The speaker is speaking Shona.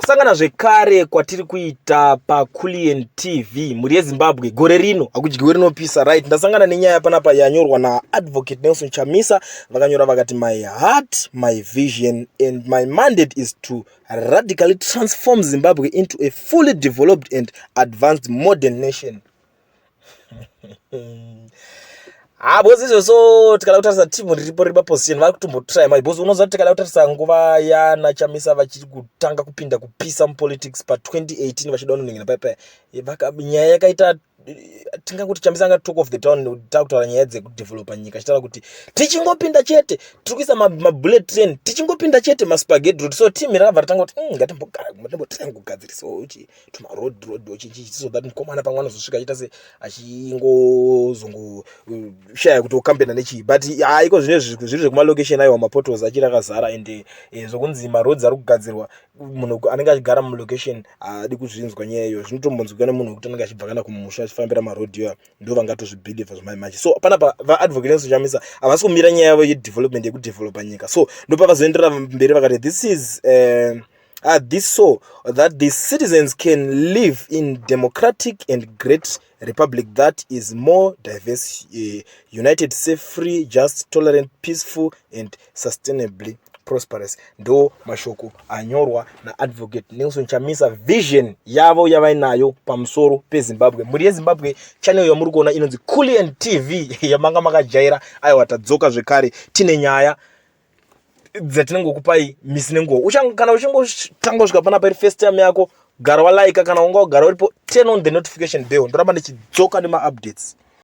Kusangana zvekare kwatiri kuita paCulian TV, mhuri yeZimbabwe, gore rino hakudyiwe rinopisa. Right, ndasangana nenyaya panapa yanyorwa naAdvocate Nelson Chamisa. Vakanyora vakati, "My heart, my vision and my mandate is to radically transform Zimbabwe into a fully developed and advanced modern nation." Ha, because izvozvo tikada kutarisa team riripo riri paposition, vari kutombotry mai, because unoziva kuti tikada kutarisa nguva yana Chamisa vachiri kutanga kupinda kupisa mupolitics pa2018, vachida kunoningina paipai, nyaya yakaita tingangoti Chamisa anga talk of the town. Takutaura nyaya dzekudevelopa nyika, achitaura kuti tichingopinda chete tiri kuisa mabullet train, tichingopinda chete maspaghetti road. So team rakabva ratanga kuti, ngatimbogara timbotry kugadzirisawo chi tumaroad road chichi, so that mukomana pamwe anozosvika achiita se achingozongoshaya kuti okambena nechii." But haiko zvino zviri zvekumalocation, aiwa, mapotholes achiri akazara, and zvokunzi maroads ari kugadzirwa, munhu anenge achigara mulocation haadi kuzvinzwa nyaya iyo. Zvinotombonzwika nemunhu wekuti anenge achibva kana kumusha achifambira marodhi iyoya, ndo vangatozvibhilivha zvamai. So panapa vaAdvocate Nelson Chamisa havasi kumira nyaya yavo yedevelopment, yekudevelopa nyika. So ndopavazoenderera mberi vakati, "This is this so that the citizens can live in democratic and great republic that is more diverse, united, safe, free, just, tolerant, peaceful and sustainably prosperous." Ndo mashoko anyorwa naAdvocate Nelson Chamisa, vision yavo yavainayo pamusoro peZimbabwe. Mhuri yeZimbabwe, channel yamuri kuona inonzi Culian TV yamanga makajaira. Aiwa, tadzoka zvekare, tine nyaya dzatinongokupai misi nenguva. Kana uchingotanga kusvika panapa iri first time yako, gara walaika. Kana wanga wagara uripo, turn on the notification bell. Ndoramba ndichidzoka nemaupdates.